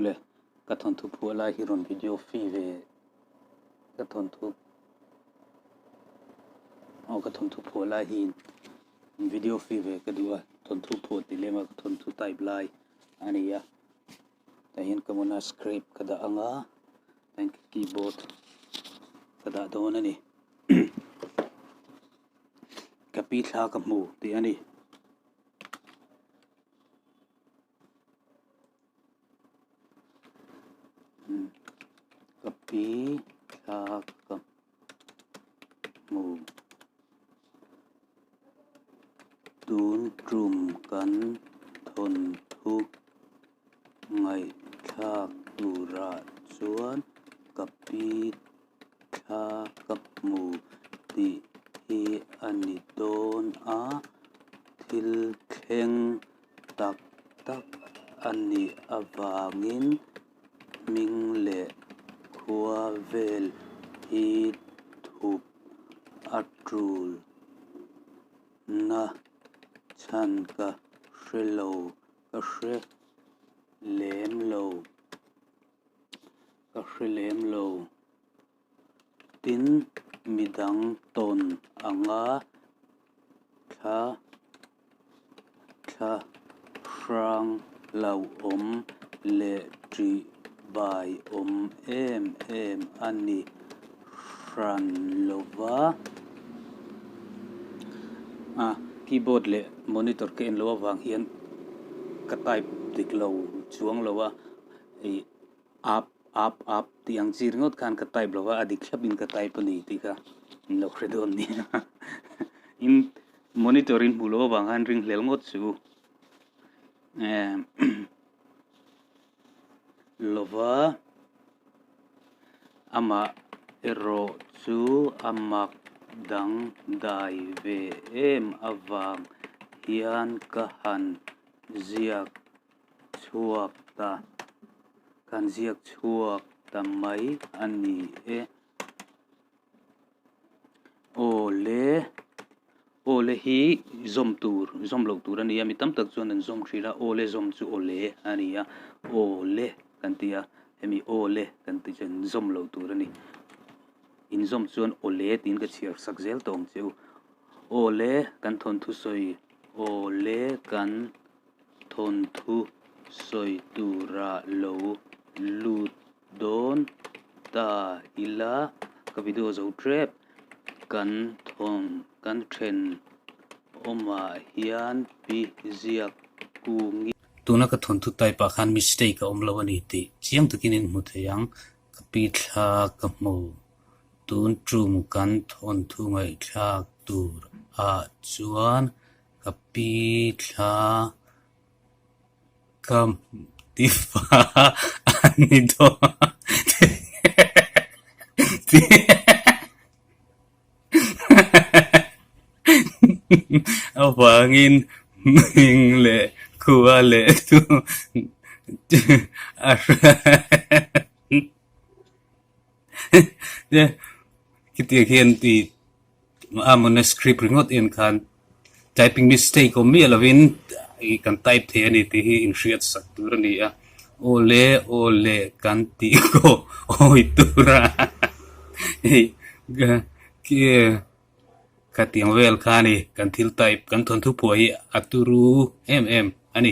Le ka thawnthu phuah lai hi rawn video fee ve ka thawnthu aw ka thawnthu phuah lai hi video fee ve ka duh a thawnthu phuah tih lem a ka thawnthu type lai a ni a tah hian ka mawna script ka dah ang a tah hian ka keyboard ka dah dawn a ni ka pi thla ka hmu tih a ni. Ka pi thla ka hmu tun tum kan thawnthu ngaihthlak turah chuan ka pi thla ka hmu tih hi a ni dawn a, thil thleng tak tak a nih avangin hming leh khua vel hi thup a tul na chhan ka hre lo ka hre lem lo. Ka hre lem lo. Tin, midang tawn anga thla thla hrang lo awm leh ṭih bai awm em em a ni hran lo va. A keyboard leh monitor ka en loh avang hian ka type dik lo chuang lo a. Ih up up up tih ang chi ringawt khan ka type lo va a dik thlap in ka type a ni tih kha in lo hre dawn nia in monitor in hmuh loh avang khan ring hlel ngawt chu eh lova amah erawh chu a mak dang dai ve em avang hian ka han ziak chhuak ta kan ziak chhuak ta mai a ni e. Aw le aw le hi zawm tur zawm loh tur a ni a mi tam tak chuan an zawm thin a aw le zawm chu aw le a ni a aw le kan ti a hemi aw le kan tih chuan zawm loh tur a ni inzawm chuan aw le tiin ka chhiar sak zel tawh ang che u aw le kan thawnthu sawi aw le kan Thawnthu sawi tura lo lut dawn ta ila ka video zo tep kan thawn kan then awmah hian pi ziak kungi. Tuna ka thawnthu type ah khan mistake a awm lo a ni tih chiang takin in hmu thei ang ka pi thla ka hmu tun tum kan thawnthu ngaihthlak tur ah chuan Ka pi thla ka ti fa a ni dawn avangin hming leh khua leh chu a hre khitiang hian tih A manuscript ringawt en khan typing mistake awm miah lovin ih kan type thei a ni tih hi inhriat sak tur a ni a, aw le aw le kan tih pawh awi tur a hei khatiang vel kha a ni kan thil type kan thawnthu phuah hi a turu em em a ni.